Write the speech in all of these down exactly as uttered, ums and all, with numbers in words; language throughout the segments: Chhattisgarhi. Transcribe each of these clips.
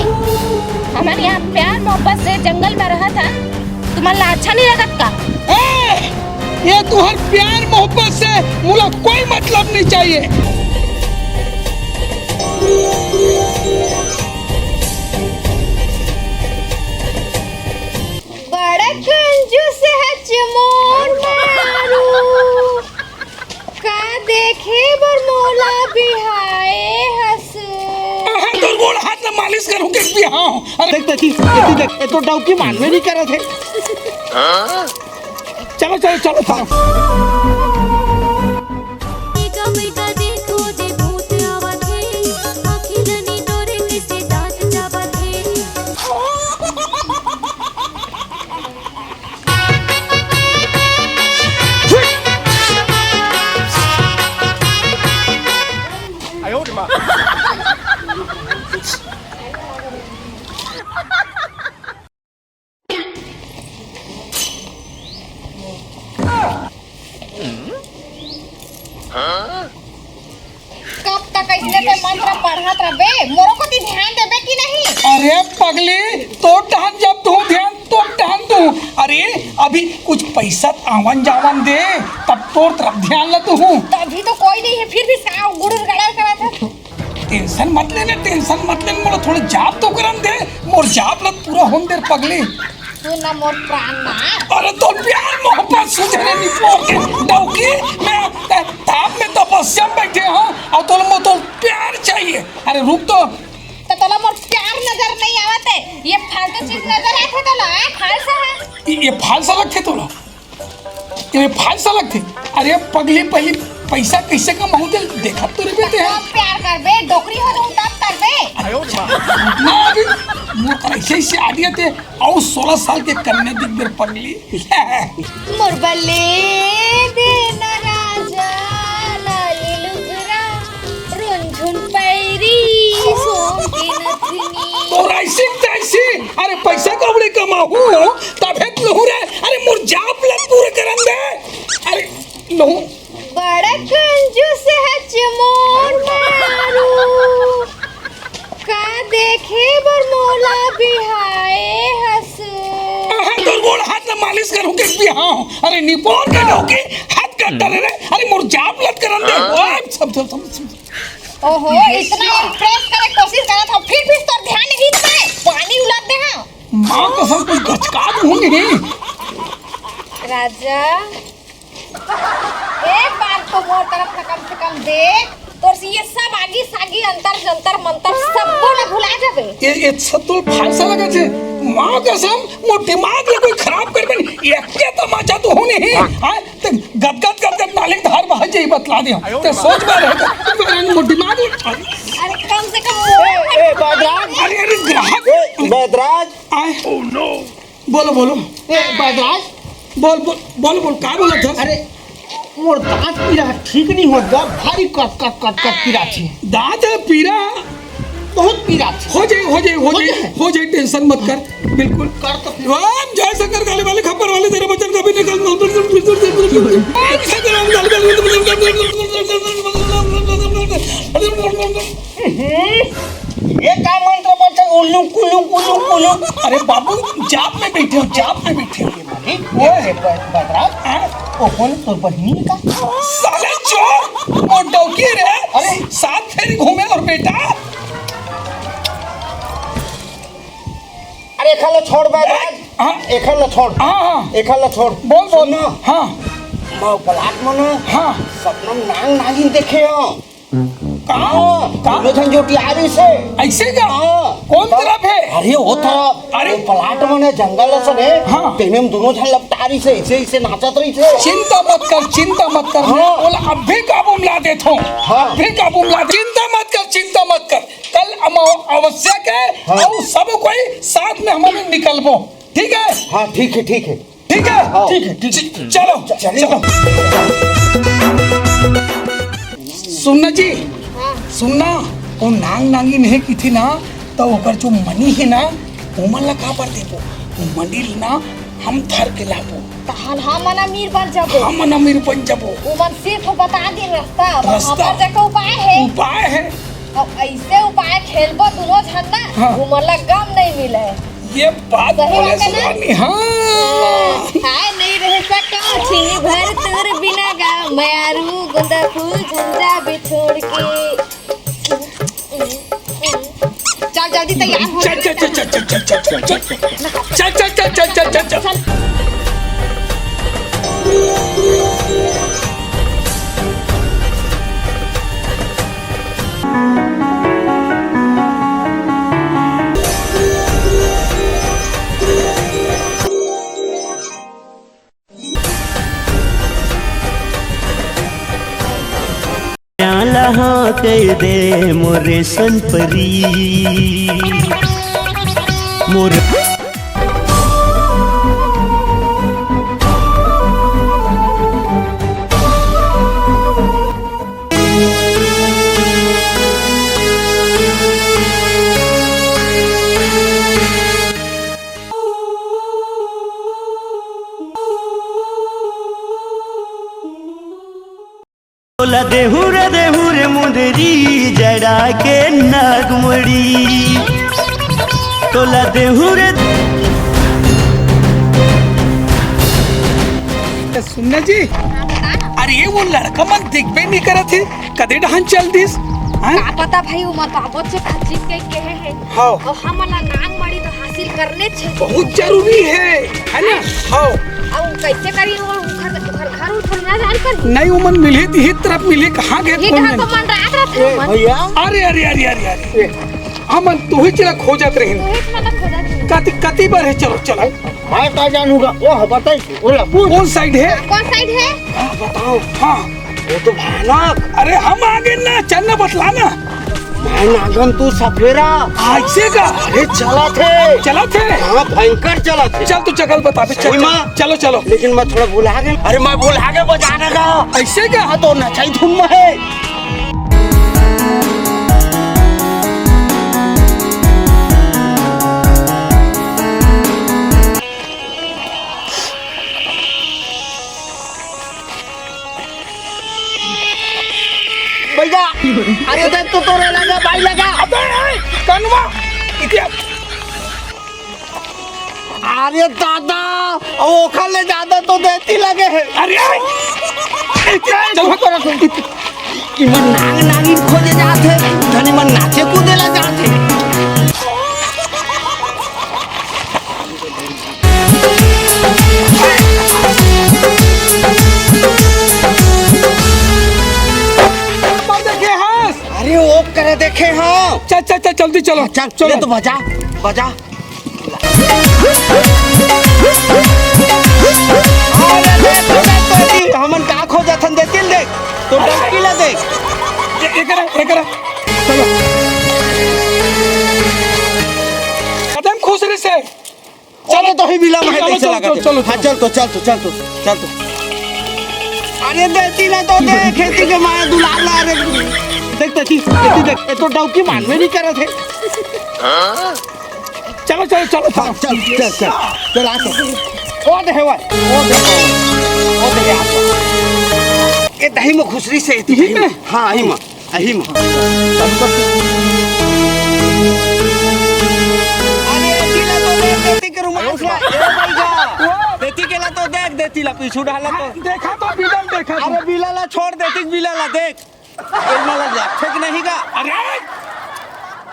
हमन यहाँ प्यार मोहब्बत से जंगल में रहत हन, तुमन ला अच्छा नहीं लगत का? ए, ये तुहर प्यार मोहब्बत से मोला कोई मतलब नहीं चाहिए। बड़ा कंजूस हच मोर मारू, का देखे बर मोला बिहाए हस। अहं, तोर गोड़ हाथ ल मालिश करूं के बिहाव। अरे देख, देखी, एती देख, ए तो डौकी मानबे नहीं करत हे। चलो, चलो, चलो, चलो। कब तक अइसने ते मंत्र पढ़त रहिबे? मोरो कोती ध्यान देबे कि नहीं? अरे पगली, तोर डहन जब दूं ध्यान, तोर डहन दूं। अरे, अभी कुछ पैसा आवन जावन दे, तब तोर तरफ ध्यान ल दूं। तभी तो कोई नहीं है, फिर भी साव गुड़ुर गड़र करत है। Tension मत ले ना, tension मत ले, मोला थोड़ा जाप तो करन दे, मोर जाप ल पूरा होन दे पगली। सुन ना मोर प्राण ना। अरे तोर प्यार मोहब्बत सुझे नहीं पोर के डौकी, मैं त-, ताप में तपस्या में बैठे हंव अउ तोला मोर तोर प्यार चाहिए। अरे रुक तो। त तोला मोर प्यार नजर नहीं आवत हे, ये फालतू चीज नजर आथे तोला, हैं? फालसा है। ये, ये फालसा लगथे तोला? ये फालसा लगथे? अरे पगली, पहली पैसा कैसे कमाहूं ते देखत तो रहिबे ते। तब प्यार करबे, डोकरी हो जाहूं तब करबे। ना अभी मोर ऐसे ही से आदिया ते अउ सोलह साल के कन्या दिख बर पगली। मोर बल्ले देना राजा लाली लुगरा, रुनझुन पैरी, सोम के नथनी। तोर ऐसी तैसी, अरे पैसा कौड़ी कमाहूं, तभे तो लहूं रे, अरे मोर जाप ल पूरा करन दे, अरे लहूं। बड़ा कंजूस हच मोर मारू। का देखे बर मोला बिहाए हस। अहं, तोर गोड़ हाथ ल मालिश करूं के बिहाव। अरे निपोर के डौकी, हाथ कर डरे रे। अरे मोर जाप ल त करन दे। ओए, सब, सब, सब, सब। ओहो, इतना impress करे कोशिश करत हंव, फिर भी तोर ध्यान नहीं देबे। पानी उलात दे हंव। मां कसम कुछ गचका दूं नहीं। राजा, एक बार तो मोर तरफ से कम से कम देख, तोर से ये सब आगी सागी अंतर जंतर मंतर सबो ल भुला जाबे। ये, ये सब तो फालसा लगथे। मां कसम, मोर दिमाग ल कोई खराब करबे नहीं। एके तमाचा तो होने ही। हां, ते गदगद गदगद नाली धार बहा जाही बतला दे। ते सोच बार है, मोर दिमाग ल अरे कम से कम ए, ए, बैदराज। अरे, अरे, ग्राहक। ए, बैदराज। आए। बोलो, बोलो। ए, बैदराज। बोल, बोल, बोल, बोल, का बोलत हस? अरे, मोर दांत पीरा ठीक नहीं होत गा, भारी कट, कट, कट, कट पीरा छे। दांत ह पीरा? बहुत पीरा छे। हो जाए, हो जाए, हो हो जाए, जाए। हो जाए, tension मत कर, बिल्कुल। कर तो फिर। ओम जय शंकर काली वाली खप्पर वाली तेरे बचन का भी निकल। ओम शंकर ओम काली। हम्म, ये का मंत्र बोलते हैं? उल्लू कुल्लू कुल्लू कुल्लू। अरे बाबू, जाप में बैठे हो, जाप में बैठे हो। ये मालिक, वो ये ब-, बदराज, हाँ? वो कौन तोर बहिनी का? साले चोर, वो डौकी रे। अरे। सात फेरी घूमे और बेटा। अरे, एखर ला छोड़ बे, ए, हाँ। एखर ला छोड़। हाँ, हाँ। एखर ला छोड़। बोल, बोल। सुन ना। हाँ। मैं पलाट में ना हाँ। सपना में नांग नागिन देखे हो। कहाँ? हाँ, कहाँ? दोनों झन जोटियारी से। ऐसे का? हाँ। कौन हाँ। तरफ है? अरे, वो तरफ। अरे। वो पलाट में ना जंगल असन है। हाँ। तेमे में दोनों झन लपटारी से, ऐसे, ऐसे नाचत रही से। चिंता मत कर, चिंता मत कर। हाँ। बोला, अब भी काबू में ला देता हूँ। हाँ। अब भी काबू में ला दे-, चिंता मत कर, चिंता मत कर। कल अमाव-, अमावस्या के हाँ। अउ सब कोई साथ में हमन निकलबो, ठीक है? हाँ, ठीक है, ठीक है। ठीक है? हाँ। ठीक है, ठीक है। चलो, चलिए। चलो। सुनना जी, हाँ। सुनना, वो नांग नांगिन हे किथे ना, त ओकर जो मनी हे ना, ओमन ला काबर देबो? वो मनी ला ना, हम धर के लाबो। तहन हमन अमीर बन जाबो। हमन अमीर बन जाबो। ओमन सिर्फ बता दिन रास्ता, अब रास्ता। हमर जगह उपाय हे। उपाय हे। अब ऐसे उपाय खेलबो दुनो झन ना, हाँ। वो मोला गम नहीं मिले। ये बात सही बोले बात है ना? सुहानी, हाँ। हाय नहीं रह सका छी भर तोर बिना गा, मयारू गुंदा फूल झंझा बिछोड़ के। चल जल्दी तैयार हो। चल, चल, चल। चल, चल, चल, चल, चल। प्याला हाँ कह दे मोरे संपरी, मोर तोला देहू रे, देहू रे मुंदरी जड़ा के नागमड़ी। तोला देहू रे। ए, सुन ना जी। हाँ, बता ना। अरे, वो लड़का मन दिखबे नहीं करत हे, कदे डहन चल दिस? हाँ? का पता भाई, वो मताबो से खचिन के कहे हे। हाँ। और हमन ला नांग मड़ी तो हासिल करने छे। बहुत जरूरी है, है ना? हाँ। अब कैसे करी, वो घर, घर, घर उठल ना जान पर। नहीं, वो मन मिले, इही तरफ मिले, कहाँ गए ये कौन कहाँ जाने? को मन रात रात ए, मन। भैया। अरे, अरे, अरे, अरे, अरे। ए। हमन तुही चला खोजत रहिन। तुही चला खोजत रहिन। कति, कति बार है, चलो, चलो। मैं का जानूंगा, वो बताई, वो ला पूछ। कौन साइड है? कौन साइड है? हाँ, बताओ। हाँ। वो तो भयानक। अरे हम आगे ना, चल ना बतला ना। मैं नागन तू सफेरा। ऐसे का? अरे चला थे। चला थे? हाँ, भयंकर चला थे। चल तू चकल बता बे, चल, सही चल। माँ। चलो, चलो। लेकिन मैं थोड़ा भुला गया। अरे मैं भुला गया बजाने का। ऐसे का? हाँ, तो नचाई धुन में है। भैया, अरे देख तो तोरे लगा, भाई लगा। अबे, ए, कनवा, इतिया। अरे दादा, ओखर ले ज्यादा तो देती लगे है। अरे, ए, ए, चल, चल, चल। इमन नाग नागिन खोजे जात है, धनी मन नाचे कूदे ला जात है। पर देखे हस। अरे ओ करे देखे हाँ। चल, चल, चल, जल्दी चलो। चल, चलो। ले तो बजा, बजा। अरे देख तो, देख तो, देख, हमन का खोजत हन, देतिल देख। तो डंकी ला देख। ए-, एकरा, एकरा। चलो। कदम खुसरी से। चलो तो ही मिला, मैं चलो, कैसे चलो, लगा चलो, थे? चलो, हाँ, चलो। चल तो, चल तो, चल तो, चल तो। अरे देती ना तो देख, खेती के माया दुलार ला रे। देख, देख, देख, देख, ये तो डौकी मानवे नहीं करत है। चलो, चलो, चलो, हाँ, चलो। चल, चल, चल, चल, आ तो। ओ दे हेवा, ओ दे, ओ दे यार। ये दही में खुसरी से इतनी यही में? हाँ, यही में। अही म। अरे, एती ला तो देख, देती के रुमाल से। ए भैया, देती के ला तो देख, देती ला पीछू डाला तो। देखा तो बिलल, देखा तो। अरे, बिलल ला छोड़, देती के बिलल ला देख। बिलल ला देख, ठीक नहीं का? अरे!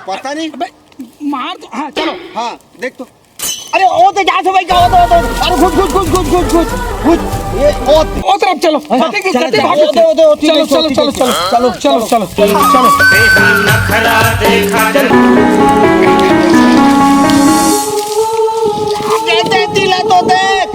पता नहीं। अबे, मार तो, हाँ, चलो। हाँ, देख तो। अरे, ओ तो जा से भाई का, ओ तो, ओ तो। अरे, घुस, घुस, घुस। ये, ओ। ओ तरफ चलो। हाँ, फतेह की चलो, फतेह चलो, भाग ओ तो, ओ तो, ओ तो, चलो, ओ तो, चलो, ओ तो, चलो, ओ तो, चलो, चलो, चलो, चलो, चलो। नखरा देखा चल। दे, देती ला तो देख।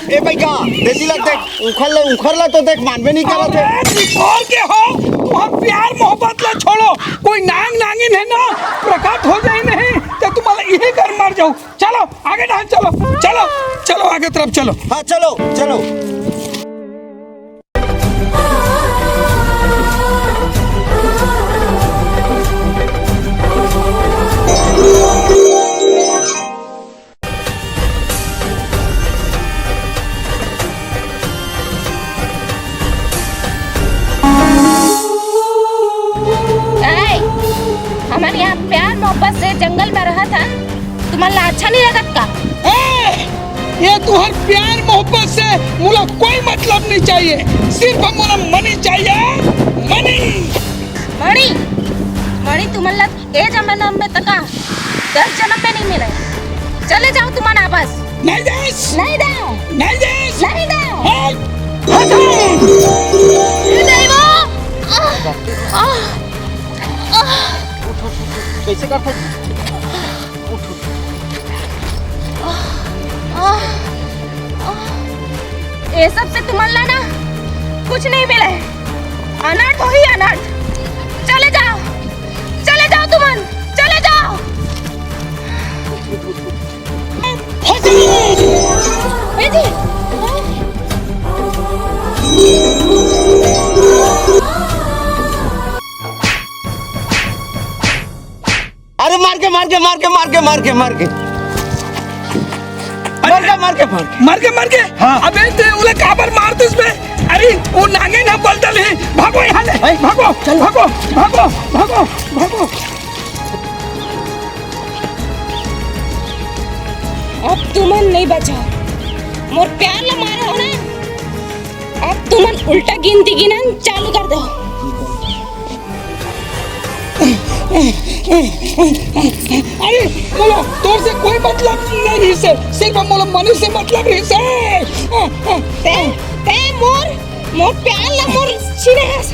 ए भाई का, देती ला देख। उखर ला, उखर ला तो देख, मानबे नहीं करत है। अरे, निपोर के हो, तुहर प्यार मोहब्बत ला छोड़ो। कोई नांग नांगिन है ना, प्रकट हो जाए नहीं, तो तुम्हारा यही घर मर जाओ। चलो, आगे डहन चलो, चलो, चलो, आगे तरफ चलो। हाँ, चलो, चलो। ए, हमन यहाँ प्यार मोहब्बत से जंगल में रहत हन, तुमन ला अच्छा नहीं लगत का? ए, ये तुहर प्यार मोहब्बत से मोला कोई मतलब नहीं चाहिए, सिर्फ मोला मनी चाहिए, मनी। मणि, मणि तुमन ला ए जन्म में तका दस जन्म में नहीं मिले। चले जाओ तुमन आपस। नहीं देस। नहीं दो। नहीं देस। नहीं दो। हट। हट। ए देवा। आह, आह, आह। कैसे करता? ये सब से तुमन ला ना कुछ नहीं मिले। अनर्थ होही अनर्थ। चले जाओ, चले जाओ तुमन, चले जाओ। ए जी। अरे मार के, मार के, मार के, मार के, मार के, मार के। अरे मार के, मार के, मार के। मार के, मार के? हाँ। अबे ते उला काबर मारतिस बे? अरे वो नांगे ना बलदल है। भागो यहाँ ले। भाई, भागो, चल। भागो, भागो, भागो, भागो। अब तुमन नहीं बचा। मोर प्यार ला मारे हो ना? अब तुमन उल्टा गिनती गिनन चालू कर दो। अरे मोला तोर से कोई मतलब नहीं रहिस हे, सिर्फ मोला मनी से मतलब रहिस हे। ते, ते मोर, मोर प्यार ला मोर छीने हस।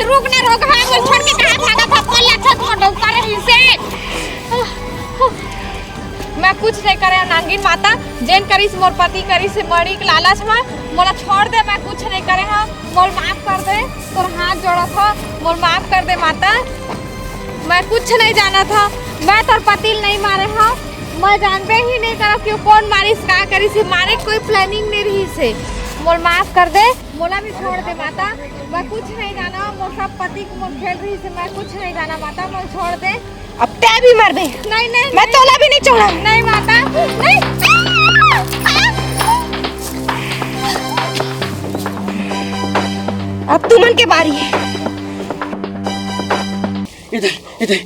रुक ना, रुक, हाँ, वो छोड़ के कहाँ भागा था? पहले अच्छा से डौका रही से। मैं कुछ नहीं करे, नांगिन माता, जेन करिस मोर पति करिस मणि के लालच में, मोला छोड़ दे, मैं कुछ नहीं करे हूँ, मोल माफ कर दे, तोर हाथ जोड़त हूँ, मोल माफ कर दे माता, मैं कुछ नहीं जाना था, मैं तोर पति ल नहीं मारे हूँ, मैं जानबे ही नहीं करो कि वो कौन मारिस, का करिस, मारे कोई planning नहीं रहिस हे, मोल माफ कर दे, मोला भी छोड़ दे माता, मैं कुछ नहीं जाना, मोर सब पति के मोर खेल रहिस हे, मैं कुछ नहीं जाना माता, मोल छोड़ दे। अब तै भी मरबे। नहीं, नहीं, मैं नहीं। तोला भी नहीं छोड़ा। नहीं माता, नहीं। अब तुमन के बारी है। इधर, इधर।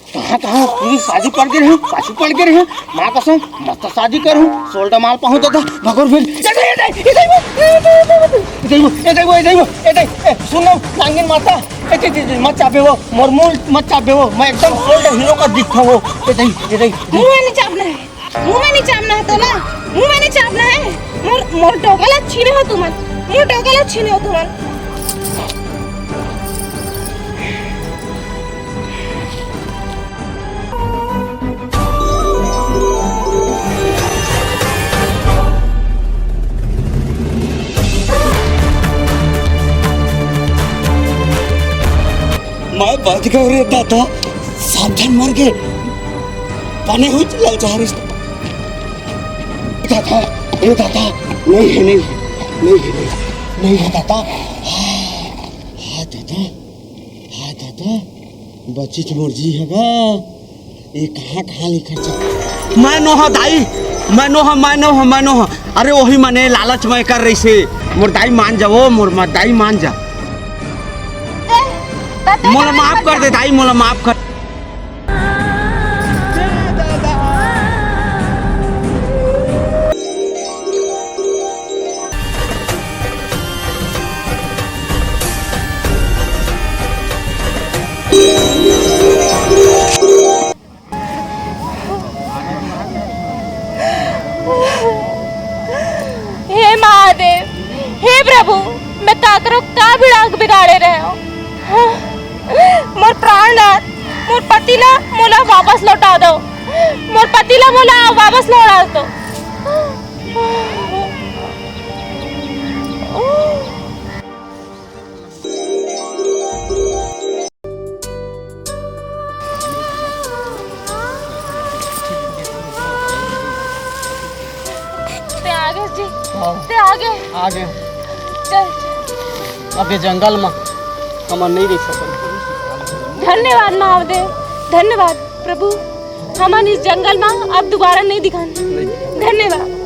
कहाँ, कहाँ? पूरी शादी पड़ गई है, पाछू पड़ गई है। माँ कसम, मस्त शादी करूँ। सोल्डा माल पहुँच जाता, भगोर फिर। इधर, इधर, इधर, इधर, इधर, इधर, इधर, इधर, इधर, इधर, ए, सुन ना, नांगिन माता। ए, दे, दे, दे, मत चाबे वो, मोर मुंह मत चाबे वो, मैं एकदम सोल्ड हीरो का दिखता वो। ए, दे, ए, दे, दे। मुंह में नहीं चाबना है, मुंह में नहीं चाबना है तोला, मुंह में नहीं चाबना है। मोर, मोर डोकला छीने हो तुमन, मोर डोकला छीने हो तुमन। मैं बच गए रे दादा, सावधान मर गए, बने हुई ललचारिस। दादा, ए दादा, नहीं है, नहीं है, नहीं है, नहीं है, नहीं है दादा। हाँ, हाँ दादा, हाँ दादा, बचिच मोर जी हगा। ए कहाँ, कहाँ ले खर्चा? मैं नोहा दाई, मैं नोहा, मैं नोहा, मैं नोहा। अरे वही मने लालच में कर रही से। मोर दाई मान जा, वो मोर मा-, दाई मान जा। ए, त ते मोला काहे माफ कर दे दाई, मोला माफ कर। हे महादेव, हे प्रभु, मैं काकरो का बिड़ाक बिगाड़े रहे हो? मोर प्राणनाथ, मोर पति ला मोला वापस लौटा दो, मोर पति ला मोला वापस लौटा दो। ते आगे। आगे। चल। अब ये जंगल में हमन नहीं रह सकन। धन्यवाद महादेव, धन्यवाद प्रभु, हमन इस जंगल में अब दोबारा नहीं दिखन। धन्यवाद।